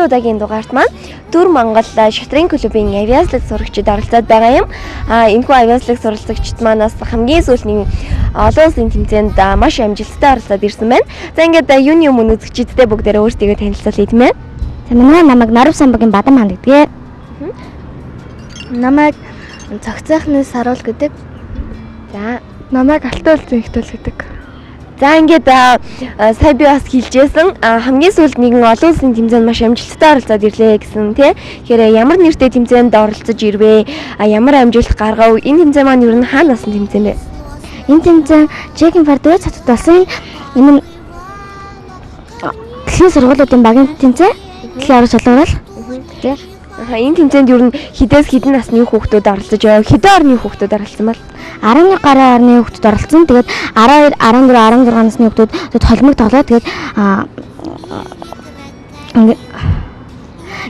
Энэ удаагийн дугаарт маань Төр Монгол шатрын клубын авиаслаг сурагчид оролцоод байгаа юм. Энэхүү авиаслаг суралцагчид маань бас хамгийн сүүлийн олон улсын тэмцээнд маш амжилттай оролцоод ирсэн байна. За ингээд юуны өмнө үзэгчидтэй бүгдээрээ өөрсдийгөө танилцуулъя тийм ээ. За манай намайг Нарв самбагийн Бадам хаан гэдэг. Намайг Цогцойхны Саруул гэдэг. За намайг Алтан улсын Ихтөл гэдэг. За ингээд сая би бас хэлжсэн хамгийн сүүлд нэгэн олон улсын тэмцээнд маш амжилттай оролцоод ирлээ гэсэн тий. Тэгэхээр ямар нэртэй тэмцээнд оролцож ирвэ? Ямар амжилт гаргав? Энэ тэмцээн маань ер нь хаана асан тэмцээн бэ? Энэ тэмцээн Чехийн Пардуц хотод болсон. Энэ нь дэлхийн сургуулиудын багийн тэмцээн. Дэлхийн аварга шалгуурал. Тий. Энэ тэмцээнд ер нь хідээс хэдэн насны хүүхдүүд оролцож байв? Хэдэн орны хүүхдүүд оролцсон бол? 11 гаруй орны хүүхдүүд оролцсон. Тэгээд 12, 14, 16 насны хүүхдүүд холимог тоглоод тэгээд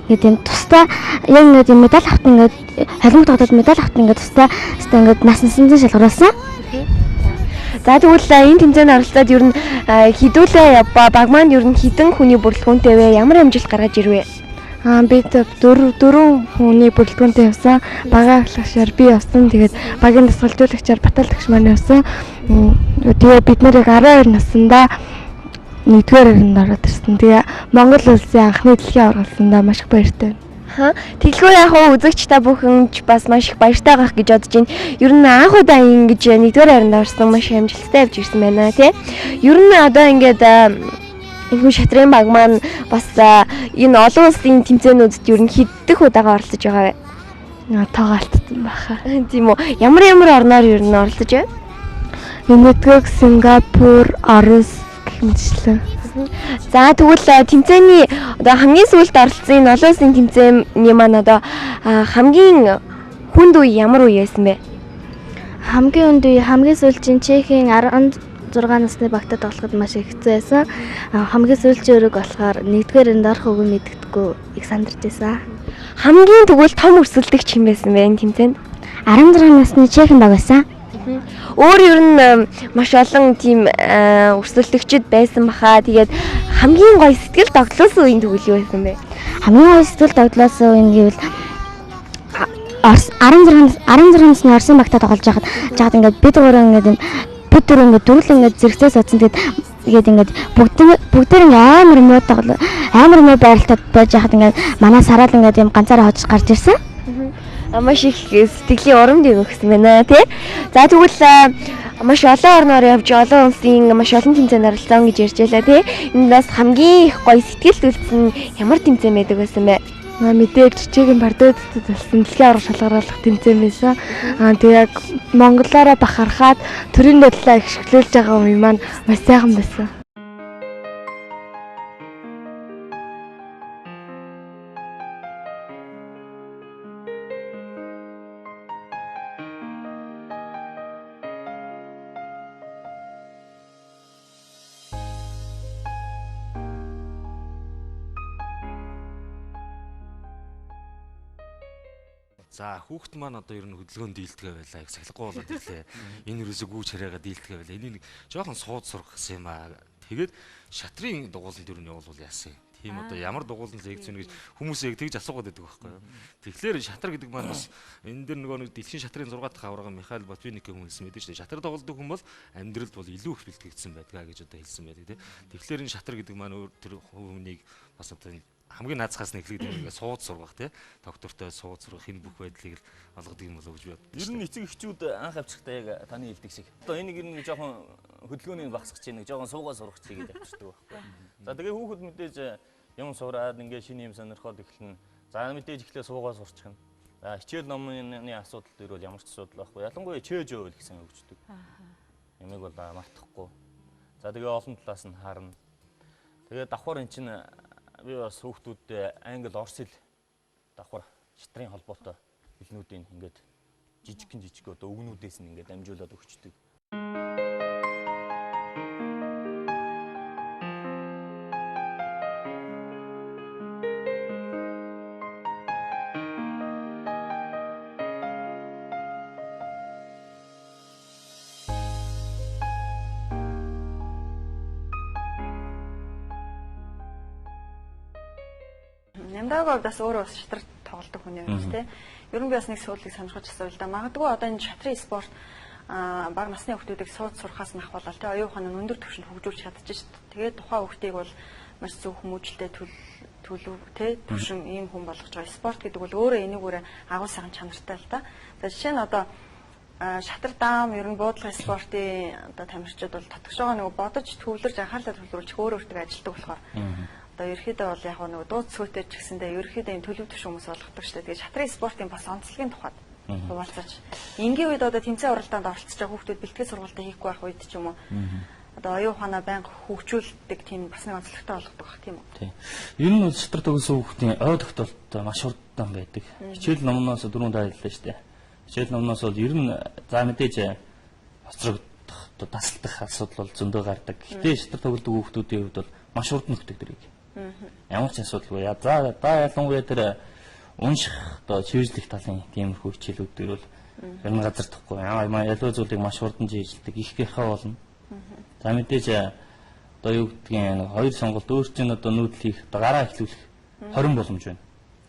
ингээд юм тусдаа яг ингээд юм медаль авт ингээд холимог тоглоод медаль авт ингээд тусдаа өстой ингээд нас насны шалгаруулсан. За тэгвэл энэ тэмцээнд оролцоод ер нь хідүүлээ баг маань ер нь хэдэн хүний бүрэлдэхүүнтэй вэ? Ямар амжилт гаргаж ирвэ? Би дөрвөн хүний бүрэлдэхүүнтэй явсан. Багаа ахлагчаар би явсан. Тэгээд багийн дасгалжуулагчаар Батал тэгш маань явсан. Тэгээд бид нэр яг 12 наснда 1-р оронд ороод ирсэн. Тэгээ Монгол улсын анхны дэлхийн аварга олсондоо маш их баяртай байна. Тэглгүй яг хуу үзэгч та бүхэн ч бас маш их баяртай байх гэж бодож байна. Ер нь анх удаа ингэж 1-р оронд орсон маш амжилттай явж ирсэн байна тий. Ер нь одоо ингээд энэхүү шатрын баг маань бас энэ олон улсын тэмцээнүүдэд ер нь хэдэх удаага оролцож байгаа вэ? Тоогоолтсон баха. Тийм үү. Ямар ямар орноор ер нь оролцож байна? Энэтхэг, Сингапур, Орос гэх мэтчлэн. За тэгвэл тэмцээний одоо хамгийн сүүлд оролцсон энэ олон улсын тэмцээний маань одоо хамгийн хүнд үе ямар үе байсан бэ? Хамгийн хүнд үе хамгийн сүүлчийн Чехийн 16 насны багтад тоглоход маш их хэцүү байсан. Хамгийн сүүлчийн өрөг болохоор 1-р энд орох үгүй мэддэггүй их сандарч байсан. Хамгийн тэгвэл том өрсөлдөгч хэн байсан бэ энэ тэмцээнд? 16 насны Чехийн баг байсан. Өөр ер нь маш олон тийм өрсөлдөгчд байсан баха. Тэгээд хамгийн гоё сэтгэл догдлоосон үеийн тэгвэл юу байсан бэ? Хамгийн гоё сэтгэл догдлоосон үе нь гэвэл 16 насны Оросын багтаа тоглож байхад ингээд бид гурав ингээд юм бид дөрөв ингээд дөрвөл ингээд зэрэгцээ суудсан. Тэгээд ингээд бүгдээр ингээд амар муу тоглоо. Амар муу байралтад байж хахад ингээд манай сараал ингээд юм ганцаараа хожиж гарч ирсэн. Маш их сэтгэлийн урам дэвхсэн байна тий. За тэгвэл маш олон орноор явж олон улсын маш олон тэмцээнд оролцсон гэж ярьж байлаа тий. Энэ бас хамгийн их гоё сэтгэл үлдсэн ямар тэмцээн байдаг байсан бэ? Мэдээж Чехийн Пардуцад болсон дэлхийн аварга шалгаруулах тэмцээн байсан. Тэгээ яг монголоороо бахархаад төрийн бодлоо их шиглүүлж байгаа юм маань маш сайхан байсан. За хүүхэд маань одоо ер нь хөдөлгөөн дийлдэгэ байлаа. Их сахилахгүй болоод ирлээ. Энэ ерөөсөө гүүч хараагаа дийлдэгэ байлаа. Энийг жоохон сууд сурах гэсэн юм аа. Тэгээд шатрын дугууланд ер нь явуулвал яасан юм. Тийм одоо ямар дугууланд лекц өгнө гэж хүмүүс яг тэгж асуугаад байдаг байхгүй юу. Тэгэхээр шатар гэдэг маань бас энэ дэр нөгөө нэг дэлхийн шатрын 6 дахь аварга Михаил Ботвинник гэх хүн хэлсэн байдаг шүү дээ. Шатар тоглодог хүн бол амьдралд бол илүү их бэлтгэгдсэн байдаг гэж одоо хэлсэн байдаг тийм. Тэгэхээр энэ шатар гэдэг маань өөр тэр хүнийг бас одоо хамгийн наацхаас нь эхлээд ингээд сууд сургах тий доктортой сууд сургах энэ бүх байдлыг л олгодог юм болов уу гэж би боддог. Ер нь эцэг эхчүүд анх авчихдаа яг таны хэлдэг шиг. Одоо энийг ер нь жоохон хөдөлгөөнийг багасгах чинь нэг жоохон суугаа сурах чи гэж авчирдаг байхгүй. За тэгээ хүүхэд мэдээж юм сураад ингээд шинэ юм сонирхоод эхэлнэ. За мэдээж эхлээ суугаа сурчихна. За хичээл номны асуудал дээр бол ямар ч асуудал байхгүй. Ялангуяа чээж өөл гэсэн өгчдөг. Ямиг бол мартахгүй. За тэгээ олон талаас нь харна. Тэгээ давхар эн чинь би бас хүүхдүүдтэй англи, орос хэл давхар шатрын холбоотой хэлнүүдийг ингээд жижигхэн жижиг одоо үгнүүдээс нь ингээд дамжуулаад өгчдөг. Нямдааг бас өөрөө бас шатар тоглодог хүний хувьд тий. Ер нь би бас нэг суулыг сонирхож асуув л да. Магадгүй одоо энэ шатрын спорт бага насны хүүхдүүдийг сууц сурахаас нь ахвал тий оюун ухааны өндөр түвшинд хөгжүүлж чадчих шүү дээ. Тэгээд тухайн хүүхдийг бол маш зөв хүмүүжлэлтэй төлөв тий түвшин ийм хүн болгож байгаа. Спорт гэдэг бол өөрөө энэгүүрээ агуу сайхан чанартай л да. За жишээ нь одоо шатар даам ер нь буудлын спортын одоо тамирчид бол татгшоогоо нөгөө бодож төвлөрж анхаарлаа төвлөрүүлж өөр өөртөө ажилтдаг болохоор одоо ерөөхдөө бол яг нөгөө дууд сүйтэй ч гэсэндээ ерөөхдөө ийм төлөв түвшин хүмүүс болгодог шүү дээ. Тэгээд шатрын спортын бас онцлогийн тухайд хуваалцаач. Энгийн үед одоо тэмцээн уралдаанд оролцож байгаа хүүхдүүд бэлтгэл сургалтаа хийхгүй байх үед ч юм уу одоо оюун ухаанаа байнга хөгжүүлдэг тийм бас нэг онцлогтой болгодог байх тийм үү? Тийм. Ер нь бол шатар төгсөн хүүхдийн ой тогтолт маш хурдан байдаг. Хичээл номноос дөрөв дайллаа шүү дээ. Хичээл номноос бол ер нь за мэдээж хоцрогдох, тасалдах асуудал бол зөндөө гардаг. Гэтэ шатар тоглодог хүүхдүүдийн хувьд бол маш хурдан нөхдөг тэрийг. Ямар ч асуудалгүй. За ялангуяа тэр унших одоо чийжлэх талын тиймэрхүү хичээлүүд дээр бол ер нь газар тухгүй. Ялгуу зүйлийг маш хурдан чийжилдэг. Их гэрхээ болно. За мэдээж одоо юу гэдгийг хоёр сонголт өөр чинь одоо нүүдэл хийх одоо гараа эхлүүлэх 20 боломж байна.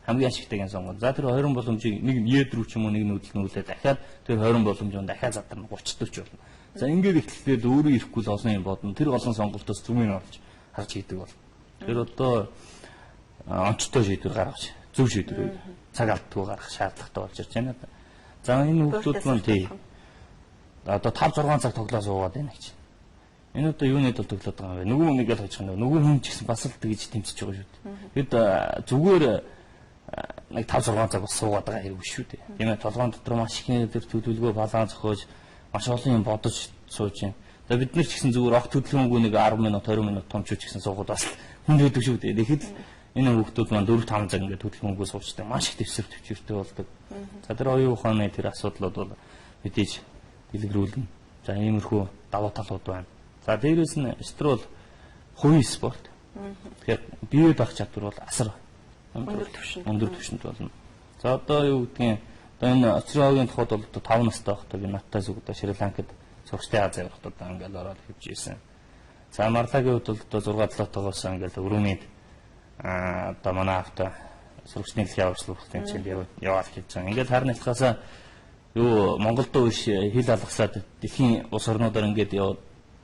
Хамгийн ашигтай гэн сонгоо. За тэр 20 боломжийг нэг ед рүү ч юм уу нэг нүүдэл нүүлээ дахиад тэр 20 боломж нь дахиад задарна 30 40 болно. За ингээд эхлэхдээ өөрөө ирэхгүй л олон юм бодно. Тэр олон сонголтоос зүмийг олж харж хийдэг бол. Тэр одоо онцтой шийдвэр гаргаж зөв шийдвэрийг цаг алддаггүй гаргах шаардлагатай болж ирж байна. За энэ хүүхдүүд маань тий одоо 5 6 цаг тоглоо суугаад байна гэж. Энэ одоо юуны тул тоглоод байгаа юм бэ? Нөгөө хүнийг л хожих нь. Нөгөө хүн ч гэсэн бас л тэгж тэмцэж байгаа шүү дээ. Бид зүгээр нэг 5 6 цаг бас суугаад байгаа хэрэг биш шүү дээ. Тийм ээ, толгоон дотор маш их тэр төлөвлөгөө баланс зохиож маш олон юм бодож сууж байна. За бид нар ч гэсэн зүгээр огт хөдөлгөөнгүй нэг 10 минут 20 минут томчууч гэсэн суугаад бас хүн өгдөг шүү дээ. Тэгэхэд энэ хүүхдүүд маань 4 5 цаг ингээд хөдөлгөөнгүй суучдаг. Маш их дэвсгэр төвчөртэй болдог. За тэр оюун ухааны тэр асуудлууд бол мэдээж дэлгэрүүлнэ. За иймэрхүү давуу талууд байна. За дээрээс нь шатар бол хувийн спорт. Тэгэхээр бие даах чадвар бол асар өндөр түвшинд болно. За одоо юу гэдгийг одоо энэ Оцроогийн тухайд бол одоо 5 настай байхдаа би надтай зүг одоо Шри Ланкад сургалтын Аз явахдаа одоо ингээл ороод хөвж исэн. За Марлагийн хувьд бол одоо 6 7 тоогоос ингээл өрөөмид одоо манай авто сургалтын дэлхийн аварчлал тэмцээнд яваад хийж байгаа. Ингээл харна ялхаасаа юу Монголд биш хил алгасаад дэлхийн улс орнуудаар ингээд яваад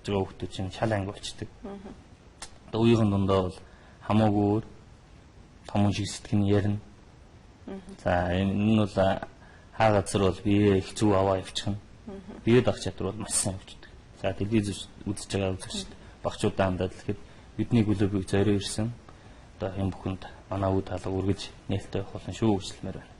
байгаа хүмүүс чинь шал анги болчдөг. Одоо үеийн дундаа бол хамаагүй өөр том шиг сэтгэн ярина. За энэ нь бол хаа газар бол бие их зүг аваа явчихна. Бие даах чадвар бол маш сайн хөгждөг. За телевиз үзэж байгаа үзэгчд багчуудаа хандаад л тэгэхэд бидний клубыг зорио ирсэн. Одоо энэ бүхэнд манай үе талга үргэж нээлттэй явах болно шүү гэж хэлмээр байна.